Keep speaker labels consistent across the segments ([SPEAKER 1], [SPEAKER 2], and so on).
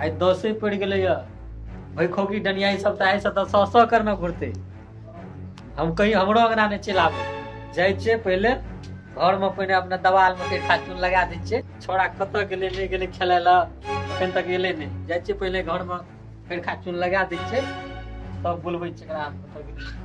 [SPEAKER 1] आइ 10 पड़ि गेलैया। भैखोकी डनियाई सब तऽ आइसँ तऽ सौ सौ करना घुरतै। हम कहीं हमरो अंगना नहि चलि आबै। जाइ छियै पहिले घरमे, पहिने अपना दवालमे करिखा चून लगा दै छियै। छोड़ा कतऽ गेलै नहि गेलै खेलाय लए, एखन तक एलै नहि। जाइ छियै पहिले घरमे करिखा चून लगा दै छियै, तब बोलबै छियै एकरा हम कतऽ गेलै।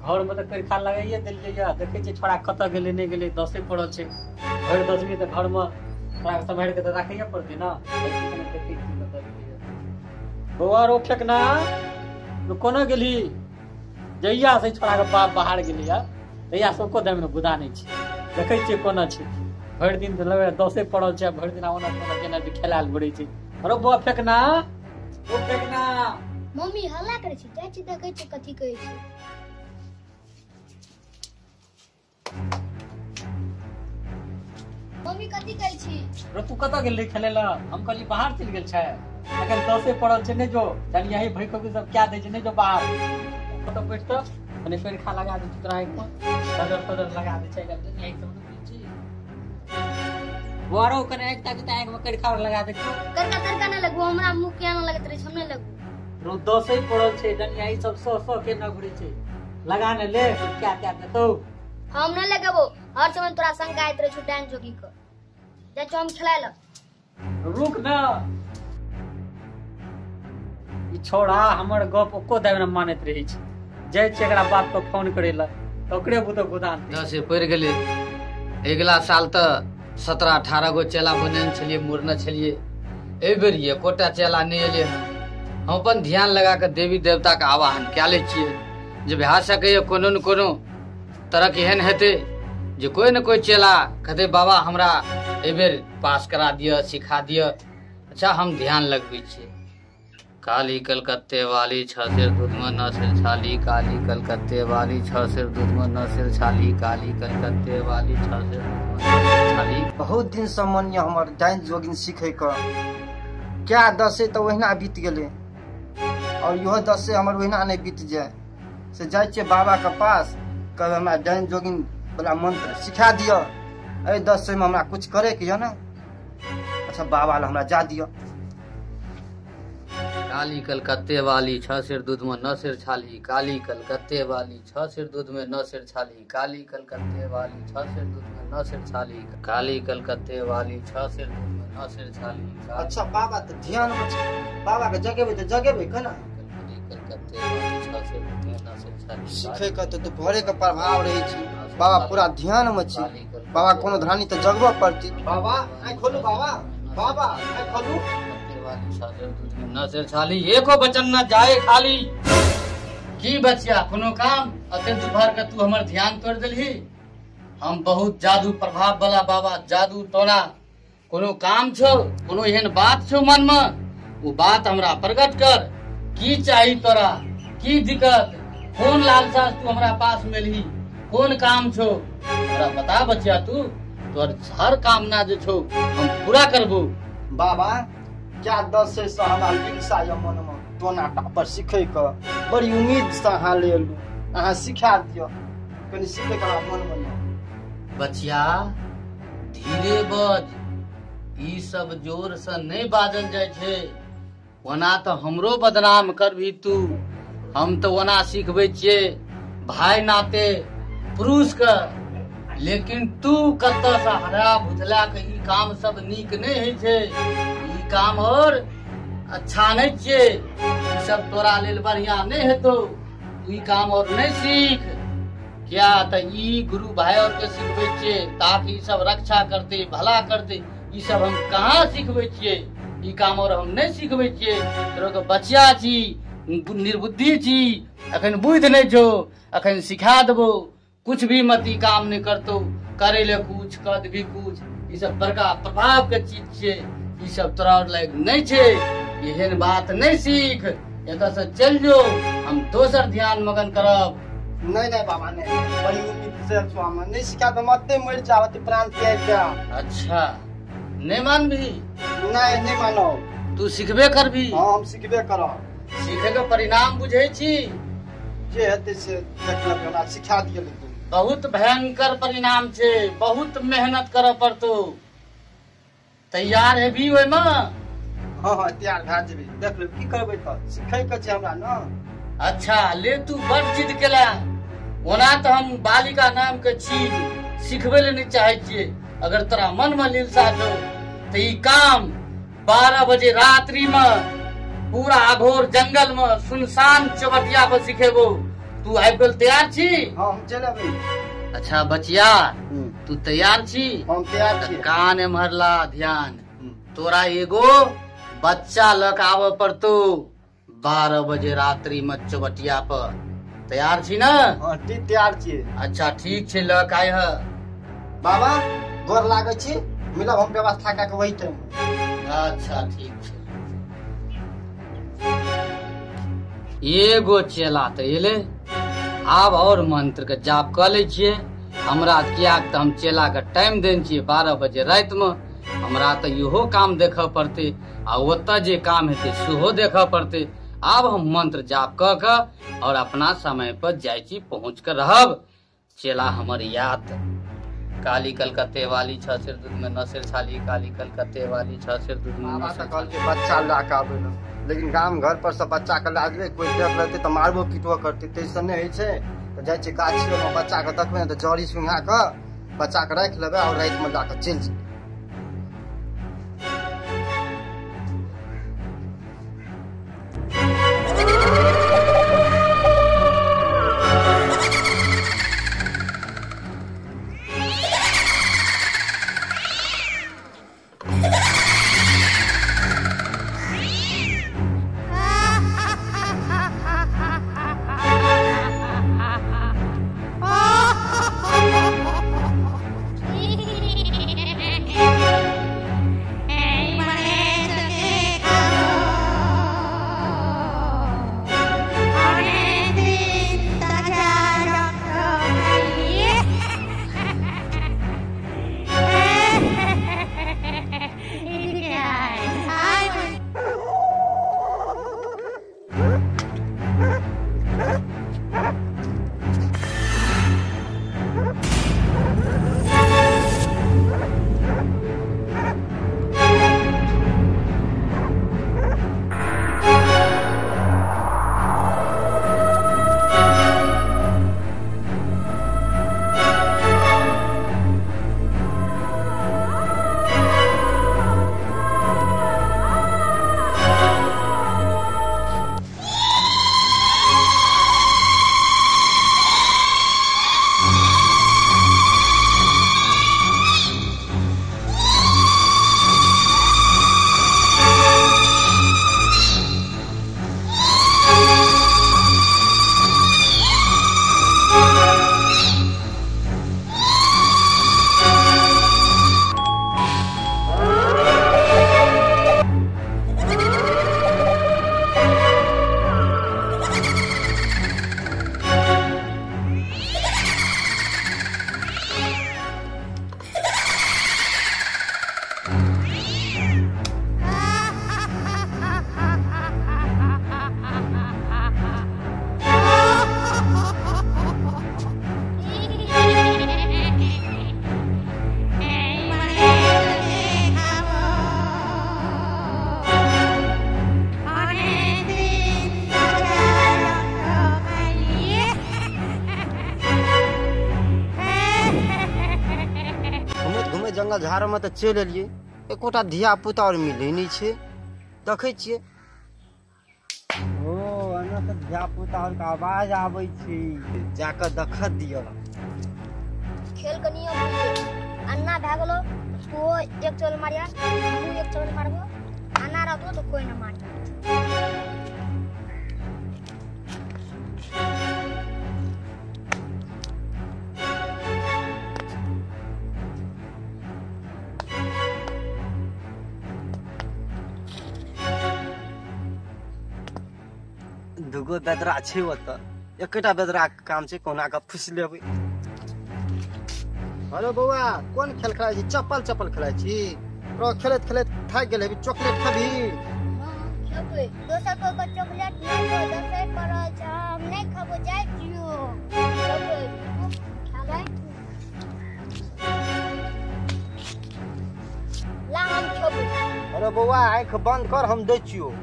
[SPEAKER 1] घरमे तऽ करिखा लगाइए देलियै यऽ, देखै छियै छोड़ा कतऽ गेलै नहि गेलै। 10 पड़ल छै, भरि 10वीं तऽ घरमे छोड़ाके सम्हारि कऽ तऽ राखैए पड़तै ने। देखै छियै कतऽ गेलै। बौआ रो फेकना कोना गेलही? जहिया से छोड़ाके बाप बाहर गेलैया तहिया से ओको दाममे गुदा नहि छै। देखै छियै कोना छै, भरि दिन तऽ लगै 10 पड़ल छै, भरि दिन ओना कोना केना जे खेलायल घुरै छै। अरे बौआ फेकना, ओ फेकना।
[SPEAKER 2] मम्मी हल्ला करै छै, जाइ छी देखै छी कथी कहै छै। मम्मी कथी कहै छी?
[SPEAKER 1] रो तू कतऽ गेल रही खेलै लए? हम कहली बाहर चलि गेल छै, अखन 10 पड़ल छै, नहि जो यही भैखोकी सब क्या दै छै, नहि जो बाहर। कतऽ बैठ तऽ कनि पेड़खा लगा दै छै तोरा आँखिमे, सदर सदर लगा दै छै। यही सब नहि बुझै छी। बौआ रो कनि आँखि ताकि तऽ आँखिमे करिखा लगा दै छै।
[SPEAKER 2] करका तरका नहि लगबो, हमरा मुँह किया नहि लगैत रहै छै, हम नहि लगबो।
[SPEAKER 1] रो 10 पड़ल छै, डनियाही सब सौ सौ के न घुरै छै। लगा ने ले, क्या क्या देतौ।
[SPEAKER 2] हम नहि लगेबो, हर समय तोरा शंका आइत रहै छौ डाइन जोगी के। जाइ छौ हम खेलाय लए।
[SPEAKER 1] रुक न, ई छोड़ा हमर गप ओको दाबि ने मानैत रहै छै। जाइ छियै एकरा बाप के फोन करै लए तऽ ओकरे बुते गोदान
[SPEAKER 3] 10 पड़ि गेलै। अगिला साल तऽ 17-18 गो चेला बनेने छलियै, मुड़ने छलियै। एहि बेर एकोटा चेला नहि एलै हन। हम अपन ध्यान लगा कऽ देवी देवताके आवाहन कए लै छियै जे भए सकैए कोनो ने कोनो तरहके एहन हेतै जे कोइ ने कोइ चेला कहतै बाबा हमरा एहिबेर पास करा दिअ, सिखा दिअ। अच्छा हम ध्यान लगबै छियै। काली कलकत्ते वाली 6 सेर दूधमे 9 सेर छाली, काली कलकत्ते वाली 6 सेर दूधमे 9 सेर छाली, काली कलकत्ते वाली 6 सेर दूधमे 9 सेर छाली।
[SPEAKER 4] बहुत दिनसँ मन यऽ हमर डाइन जोगिन सीखैके। क्या 10 तऽ ओहिना बीत गेलै, और इहो 10 हमर ओहिना नहि बीत जाय। से जाइ छियै बाबाके पास, कहबै हमरा डाइन जोगिन वाला मंत्र सिखा दिअ, एहि 10 मे हमरा कुछ करैके यऽ ने। अच्छा बाबा लए हमरा जा दिअ।
[SPEAKER 3] काली कलकत्ते वाली 6 सेर दूधमे 9 सेर छाली, काली कलकत्ते वाली 6 सेर दूधमे 9 सेर छाली, काली कलकत्ते वाली 6 सेर दूधमे 9 सेर छाली, काली कलकत्ते वाली 6 सेर दूधमे 9 सेर छाली।
[SPEAKER 4] अच्छा बाबा तऽ ध्यानमे छै, बाबाके जगेबै तऽ जगेबै केना?
[SPEAKER 3] कलकत्ते वाली 6 सेर दूधमे 9 सेर छाली।
[SPEAKER 4] सीखैके तऽ दुपहरेके प्रभाव रहै छै, बाबा पूरा ध्यानमे छै। बाबा कोनो धरानी तऽ जगबऽ पड़तै। बाबा आँखि खोलू, बाबा बाबा आँखि खोलू।
[SPEAKER 3] 9 सेर छाली, एको बचन न जाए खाली। की बचिया कोनो काम अते दोपहर के तू हमर ध्यान तोड़ देलही? हम बहुत जादू प्रभाव वाला बाबा, जादू टोना। कोनो काम छौ, कोनो एहन बात छौ मन में, वो बात हमरा प्रकट कर। की चाही तोरा, की दिक्कत, कोन लालसा तू हमरा पास मिलही, कोन काम छौ हमरा बता बचिया। तू तोहर हर कामना जे छौ हम पूरा करबो।
[SPEAKER 4] बाबा क्या 10 से हमरा लिलसा यऽ मनमे टोना टापर सीखैके, बड़ी उम्मीदसँ अहाँ ले एलहुँ, अहाँ सिखा दिअ कनि सीखैके हमरा मनमे यऽ।
[SPEAKER 3] बचिया धीरे बज, ई सब जोर से नहि बाजल जाइ छै, ओना तऽ हमरो बदनाम करबही तू। हम तऽ ओना सिखबै छियै भाय नाते पुरुषके, लेकिन तू कतऽसँ हरा भुतला के ई काम सब नीक नहि होइ छै, ई काम और अच्छा नहि छियै, ई सब तोरा लेल बढ़िया नहि हेतौ, तू ई काम और नहि सीख। किया तऽ ई गुरु भाई और के सिखबै छियै ताकि ई सब रक्षा करतै, भला करतै। ई सब हम कहाँ सिखबै छियै, ई काम और हम नहि सिखबै छियै। तोरा के बचिया छी, निर्बुद्धि छी, अखन बुद्धि नहि छौ, अखन सिखा देबौ। कुछ भी मत ई काम नहि करतौ, करे ले कुछ कर देबी कुछ, ई सब बड़का प्रभाव के चीज छियै, ई सब तोरा और लायक नहि छै। एहन बात नहि सीख, एतऽ से चलि जो, हम दोसर ध्यान मगन करब।
[SPEAKER 4] नहीं नहीं बाबा नहीं, बड़ी उम्मीद से स्वामी नहीं सिखा तो मत मर जाओ, प्राण त्याग जा।
[SPEAKER 3] अच्छा नहीं मानबी?
[SPEAKER 4] नहीं नहीं मानब।
[SPEAKER 3] तू सिखबे करबी?
[SPEAKER 4] हाँ हम सिखबे करब।
[SPEAKER 3] सीखे के परिणाम बुझे छी?
[SPEAKER 4] जे हेतै से देख लेबै, हमरा सिखा दिअ। लेकिन
[SPEAKER 3] बहुत भयंकर परिणाम छे, बहुत मेहनत करऽ पड़तो। तैयार हेबी ओहिमे?
[SPEAKER 4] हाँ हाँ तैयार भए जेबै, देख लेबै की करबै। तऽ सिखै के छै हमरा न।
[SPEAKER 3] अच्छा ले, तू बड़ जिद केला। ओना तऽ हम बालिका नाम के चीज सिखबै ले नहीं चाहे छियै। अगर तोरा मन में लिलसा छौ तऽ ई काम 12 बजे रात्रि में पूरा अघोर जंगल में सुनसान चौबटिया पर सिखेबो। तू आबि गेल, तैयार छी?
[SPEAKER 4] हाँ हम चलि अबै।
[SPEAKER 3] अच्छा बचिया, तू तैयार छी?
[SPEAKER 4] हम तैयार छी।
[SPEAKER 3] कान एम्हर ला ध्यान, तोरा एगो बच्चा लऽ के आबऽ पड़तौ 12 बजे रात्रि में चौबटिया पर। तैयार छी ना?
[SPEAKER 4] हाँ ठीक तैयार छी।
[SPEAKER 3] अच्छा ठीक छै, लऽ के आइह।
[SPEAKER 4] बाबा गोर लागै छी, मिलब हम व्यवस्था कऽ के वही टाइम।
[SPEAKER 3] अच्छा ठीक छै। एगो चेला तऽ एलै, आब और मंत्र के जाप कऽ लै छियै। हमरा कियाक तऽ हम चेला के टाइम देने छियै 12 बजे राति में। हमरा तऽ इहो काम देखऽ पड़तै आ ओतऽ जे काम हेतै सेहो देखऽ पड़तै। आब हम मंत्र जाप कऽ के और अपना समय पर जाइ छी, पहुँच के रहब। चेला हमर याद। काली कलकत्ते वाली 6 सेर दूध में 9 सेर छाली, काली कलकत्ते वाली 6 सेर दूध में 9 सेर।
[SPEAKER 4] कहलकै बच्चा लए कऽ आबै लए, लेकिन गाम घर पर सब बच्चा के लए जेबै, कोइ देख लेतै तऽ मारबो पीटबो करतै, ताहिसँ नहि होइ छै। तऽ जाइ छियै गाछीमे, बच्चा के देखबै ने तऽ जड़ी सुंघा कऽ बच्चा के राखि लेबै और रातिमे लए कऽ चलि जेबै। जंगल झाड़ में तऽ चलि एलियै, एकोटा धिया पुता और मिलै नहि छै। देखै छियै ओ एना तऽ धिया पुता और के आवाज आबै छै, जाकऽ देखऽ दिअ।
[SPEAKER 2] खेल के नियम बुझियै, अन्ना भए गेलो तू एक चोल मारिया, हमहूँ एक चोल मारबो, अन्ना रहतो तऽ कोइ न मारिया।
[SPEAKER 4] दूगो बेदरा छै ओतऽ, एकेटा बेदरा के काम छै कोना कऽ फुसि लेबै। हेलो बौआ, कोन खेल खेलाइ छी? चप्पल चप्पल खेलाइ छी? रो खेलैत खेलैत थाकि गेल हेबी, चॉकलेट खेबही?
[SPEAKER 2] हां खेबै। दोसर कोइ के चॉकलेट नहि खो, दोसर पड़ल छै, हम नहि खेबो, जाइ छियो। खेबै, खेबै। ला हम खेबै।
[SPEAKER 4] अरे बौआ आँखि बंद कर, हम दै छियो।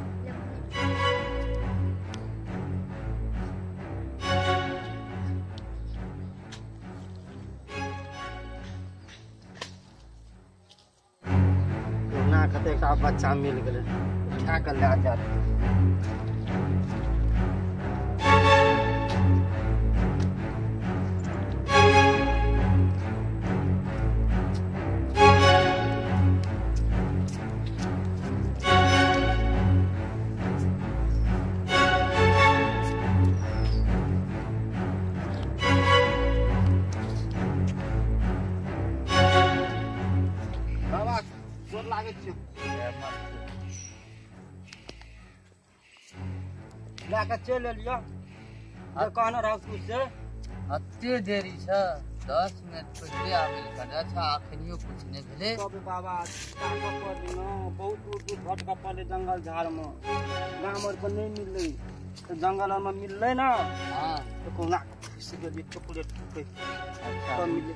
[SPEAKER 4] कते बच्चा मिल गेलै, उठा कऽ लए जा। बाबा गोर लागै छियौ। लए कऽ चलि एलियौ, जे कहने रहौ तू से।
[SPEAKER 3] एते देरी छ, 10 मिनट पहिले आबै लए कहने। अच्छा अखनियो कुछ नहि भेलै।
[SPEAKER 4] तब बाबा ताकऽ पड़लै ने, बहुत दूर दूर भटकऽ पड़लै जंगल झाड़मे, गाम आर पर नहि मिललै, तऽ जंगल आरमे मिललै ने।
[SPEAKER 3] हाँ
[SPEAKER 4] तऽ कहुना कऽ फँसि गेलियै चॉकलेट तब मिललै।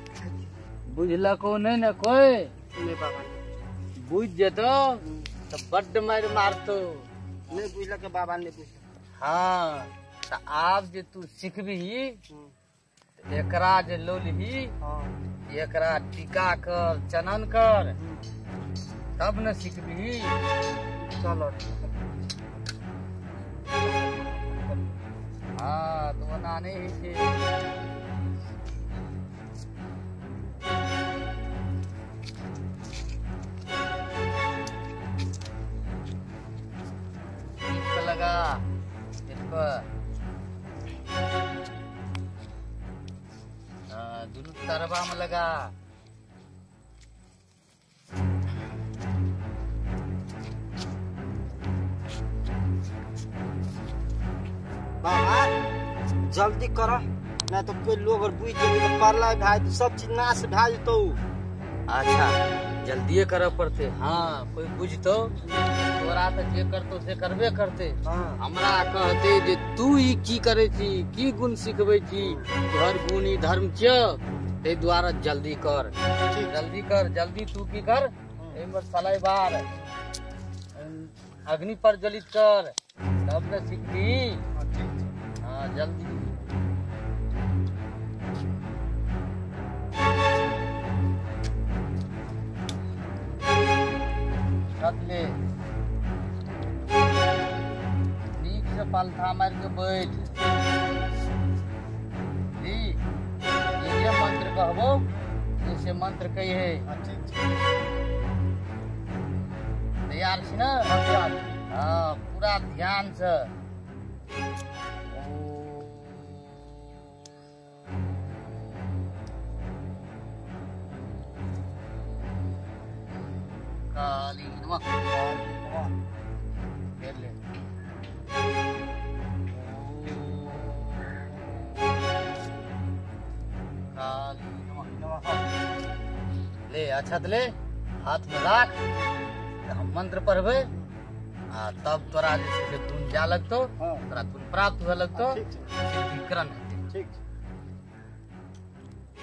[SPEAKER 3] बुझलको नहि ने कोइ?
[SPEAKER 4] नहि बाबा।
[SPEAKER 3] बुझि जेतौ तऽ बड्ड मारि मारतौ।
[SPEAKER 4] नहि बुझलकै बाबा, नहि बुझलकै।
[SPEAKER 3] हाँ तऽ आब जे तू सिखबही, एकरा जे लौलही, एकरा टीका कर, चनन कर, तब ने सिखबही।
[SPEAKER 4] चलो।
[SPEAKER 3] हाँ तऽ ओना नहि होइ छै। लगा दुनू तरबा में लगा।
[SPEAKER 4] बाबा जल्दी कर, नहीं तो कोई लोग और बुझ जेतै तऽ पड़लै भाई, तऽ सब चीज नाश भए जेतौ।
[SPEAKER 3] अच्छा जल्दिए करऽ पड़तै। हाँ कोई बुझतौ तोरा तऽ जे करतौ से करबे करतै। हमरा कहते जे तू ई की करै छी, की गुण सिखबै छी, तोहर गुण ई धर्म छियौ, ताहि दुआरे जल्दी कर, जल्दी कर, जल्दी तू की कर, एहिमे सलाइ बार, अग्नि प्रज्वलित कर, तब ने सिखबी। हाँ जल्दी। ले नीक से पालथा मार के बैठ। जी जे मंत्र कहबो से मंत्र कही है। तैयार छी ना? हाँ पूरा ध्यान से। काली नमः। फिर ले। काली नमः। ले अच्छा ले, हाथ में राख, हम मंत्र पढ़बै आ तब तोरा जे छै से गुण जा लगतौ, तोरा गुण प्राप्त हुए लगतौ, सिद्धिकरण हेतै।
[SPEAKER 4] ठीक।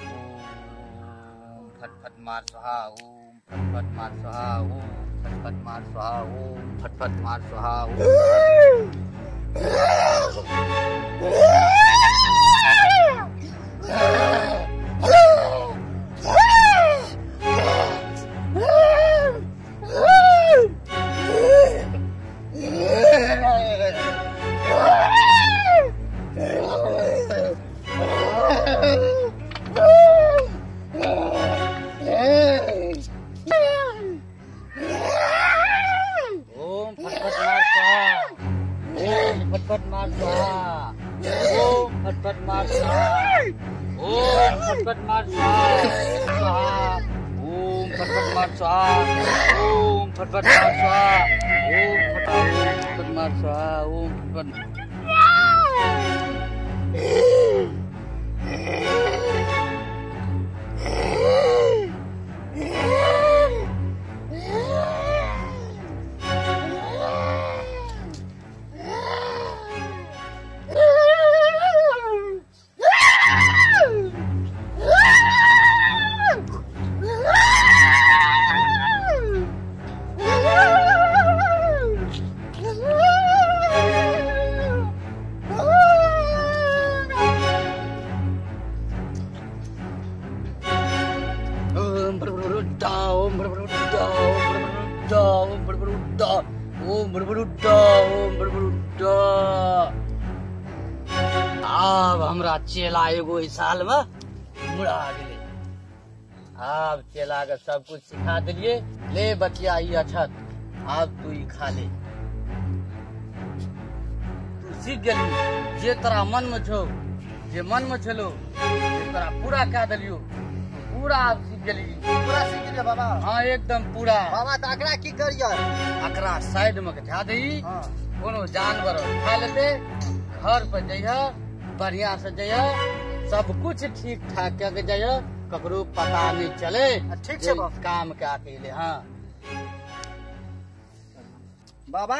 [SPEAKER 3] ओम फट फट मार स्वाहा, ओम फट फट मार स्वाहा, ओम फट फट मार स्वाहा, ओम फट फट मार स्वाहा। ओम फट फट मार स्वाहा, ओम फट फट मार स्वाहा, ओम फट फट मार स्वाहा, ओम फट फट मार स्वाहा, ओम फट फट मार स्वाहा, ओम फट फट मार स्वाहा, ओम फट मार स्वाहा, ओम फट फट। बुड़बुड़ुड्डा, ओम बुड़बुड़ुड्डा, ओम बुड़बुड़ुड्डा। आब हमरा चेला एगो एहि साल में मुड़ा गेलै। आब चेला के सब कुछ सिखा देलिए। ले बचिया ई अछत, आब तू ई खा ले। तू सीख गेली जे तोरा मन में छौ, जे मन में छलो से तोरा पूरा कह देलियो। पूरा आब सीख गेली।
[SPEAKER 4] पूरा सीख गेलियै बाबा?
[SPEAKER 3] हाँ एकदम पूरा।
[SPEAKER 4] बाबा तऽ अकरा की करियै?
[SPEAKER 3] अकरा साइड में धए दही, कोनो जानवर खा लेते। घर पर जइह, बढ़िया से जइह, सब कुछ ठीक ठाक कऽ के जइह, ककरो पता नहीं चले।
[SPEAKER 4] ठीक छै बाबा।
[SPEAKER 3] काम के अकेले। हाँ
[SPEAKER 4] बाबा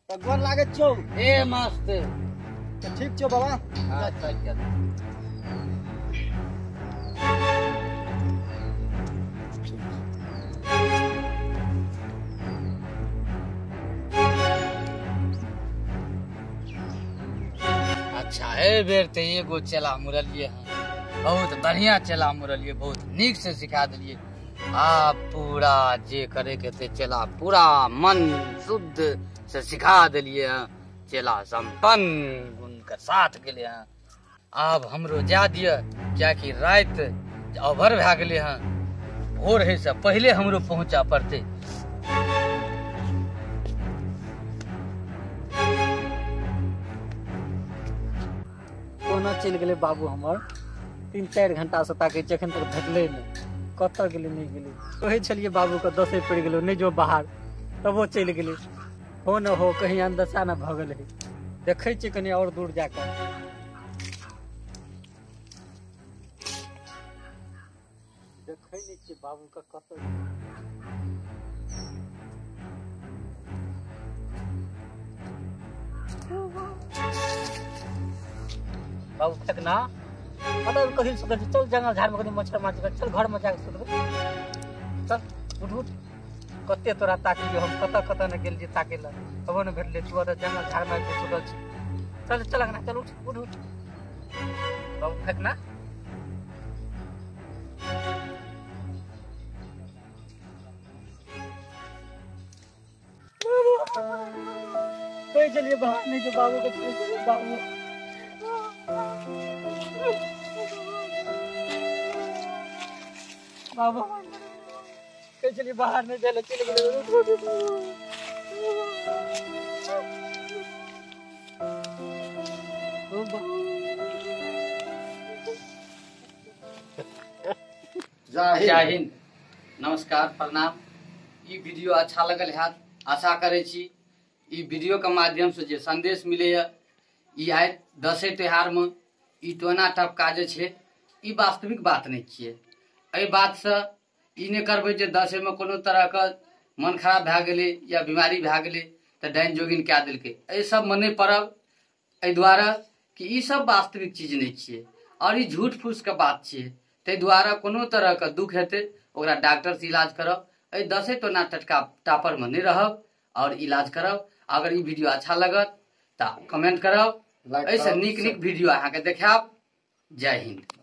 [SPEAKER 4] तऽ गोर लागै छौ।
[SPEAKER 3] ए मस्त।
[SPEAKER 4] तऽ ठीक छौ बाबा।
[SPEAKER 3] हाँ चल चल। अच्छा एहि बेर तऽ एगो चेला मुरलिए हँ, बहुत बढ़िया चेला मुरलिए, बहुत नीक से सिखा देलिए। आ पूरा जे करे के ते चेला पूरा मन शुद्ध से सिखा देलिए हँ। चेला संपन्न गुण के साथ गेले हँ। आब हमरो जा दिय, कियाकि राति अभर भए गेलै हँ, भोर होइ से पहिले हमरो पहुँचा पड़तै।
[SPEAKER 1] कोना चलि गेलै बाबू हमर? 3-4 घंटा से ताकै छियै, एखन तक भेटलै नहि। कतऽ गेलै नहि गेलै? कहै छलियै बाबूके दसे पड़ि गेलै, नहि जो बाहर, तबो चलि गेलै। हो न हो कहीं अंदशा न भऽ गेलै। देखै छियै कनि आओर दूर जाकऽ। देखै नहि छियै बाबूके कतऽ। बाबू तक ना पता कथी सुतल छी। चल जंगल झाड़ में कनि मच्छर माछ, चल घर में जाके सुतबै। चल उठ उठ। कते तोरा ताकलियो हम, कतऽ कतऽ ने गेलियै ताकै लए, तबो ने भेटलै। तू ओतऽ जंगल झाड़ में सुतल छी। चल चल अंगना चल, उठ उठ उठ। बाबू फेकना। कहै छलियै बाहर नहि जो बाबू के, बाबू बाबू कहै छलियै बाहर नहि जाय लए, चलि गेलै।
[SPEAKER 3] जय हिंद, नमस्कार, प्रणाम। ई वीडियो अच्छा लगल हैत, आशा करै छी। ई वीडियो के माध्यम से जे संदेश मिलैए, ई आइ दसै त्योहार में ई टोना टपका जे छै, ई वास्तविक बात नहि छियै। एहि बातसँ ई नहि करबै जे दसैमे कोनो तरहके मन खराब भए गेलै या बीमारी भए गेलै तऽ डाइन जोगिन कए देलकै। एहि सबमे नहि पड़ब, एहि दुआरे कि ई सब वास्तविक चीज नहि छियै और ई झूठ फूसके बात छियै। ताहि दुआरे कोनो तरहके दुख हेतै ओकरा डॉक्टरसँ इलाज करब। एहि दसै टोना टटका टापरमे नहि रहब और इलाज करब। अगर ई वीडियो अच्छा लगत तऽ कमेंट करब। एहिसँ नीक नीक वीडियो अहाँके देखायब। जय हिंद।